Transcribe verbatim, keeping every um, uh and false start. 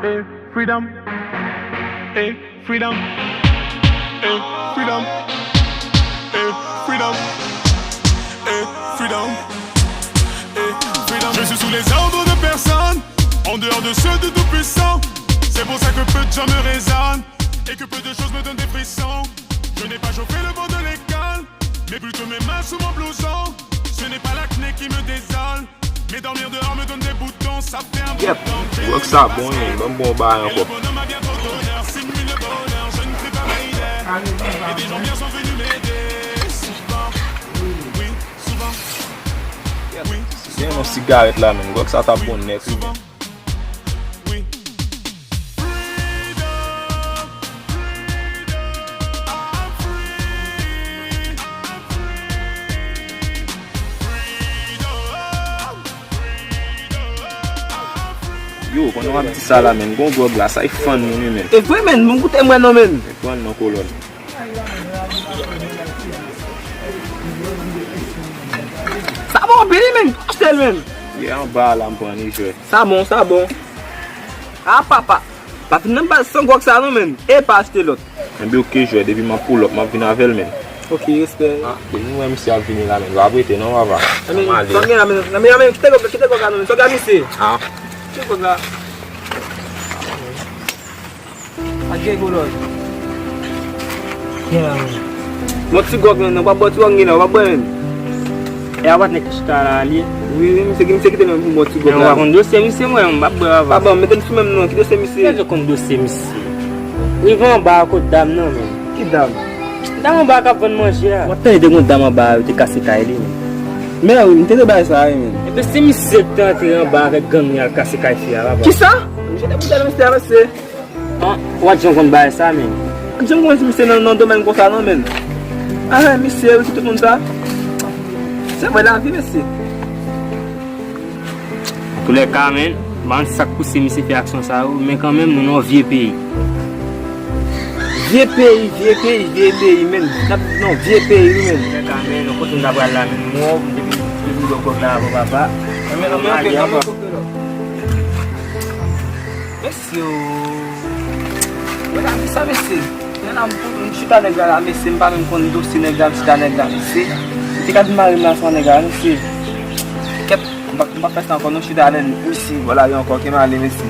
Freedom. Eh, freedom. Eh, freedom. Eh, freedom. Eh, freedom. Eh, freedom. Je suis sous les ordres de personne, en dehors de ceux du Tout-Puissant. C'est pour ça que peu de gens me raisonnent et que peu de choses me donnent des frissons. Je n'ai pas chauffé le banc de l'école, mais plutôt mes mains sous mon blouson. Ce n'est pas l'acné qui me désole, mais dormir dehors me donne des boutons. Ça fait un bout de temps que j'ai... Yep. Gwòg sa bon, man. Ban m bon bagay ankò. Gen yon sigarèt la, man. Gwòg sa t ap bon nèt, wi, man. Yo, pandan w ap di sa la, menn, gon gwòg la, sa e fann moun, wi, menn. E vre, menn, bon, koute mwen non, menn. E fann non, kolòn. Sa bon anpil, wi, menn. Achte l, menn. Ye anba la, m pran li, jwè. Sa bon, sa bon. A, papa. Pa vin nan baz san gwòg sa non, menn. E pa achte lòt. Enben, oke, jwè, depi m ap pull up, m ap vin avè l, menn. Oke, respè. Ah, depi m wè misye ap vini la, menn, pa prete non, papa. Ann ale. Sa m gen la, menn? Nan men, nan men, kite gwòg, kite gwòg la non, menn. Sa w gen misye? Ah. Kite gwòg la. Pa gen gwòg. Gen la, menn. Bon ti gwòg, menn, w ap bwè ti gwòg, gen la, w ap bwè, menn. E a pa t nèg ki chita la a li ye? Wi, wi, misye, misye kite menm pou m bwè ti gwòg la. Men w pa konn dosye misye, mwen, m p ap bwè avè w. Pa ban m, mete l sou menm non, ki dosye misye? Kèl jan konn dosye misye? Rive anba a kot dam nan, menn. Ki dam? Dam anba a k ap vann manje a. Mwen tande te gon dam anba a, yo te kase kay li, menn. Men wi, m tande bagay sa a, wi, menn. Ebyen, se misye k te antre anba avèk gang li al kase kay fi a, papa. Kisa? Misye te pou tèlman misye avanse. An, w a janm konn bagay sa, menn. Janm konn si misye nan, nan domèn konsa non, menn. Ahan, misye, wi, ki tout moun sa. Se vre lavi, mesye. Antoulèka, menn, m pa konn sa k pouse misye fè aksyon sa yo, men kanmenm, nou nan yon vye peyi. Vye peyi, vye peyi, vye peyi, menn. N ap nan vye peyi, wi, menn. Antoulèka, menn, kote n ta pral la, menn, m wè w, m te vin, te vin lòt gwòg la avè w, papa. Anmè, anmè, anmè, anmè, anmè. Mesye o. Mwen la di sa, mesye. Mwen la, m, m chita nèg la, la, mesye, m pa menm konn dosye nèg la, m chita nèg la, mesye. Li te ka vin mare m ansanm nèg la, mesye. Kèt, m pa, m pa fè sa ankò, non, chita avè l, mesye. Vwala, yo ankò, ke m ale, mesye.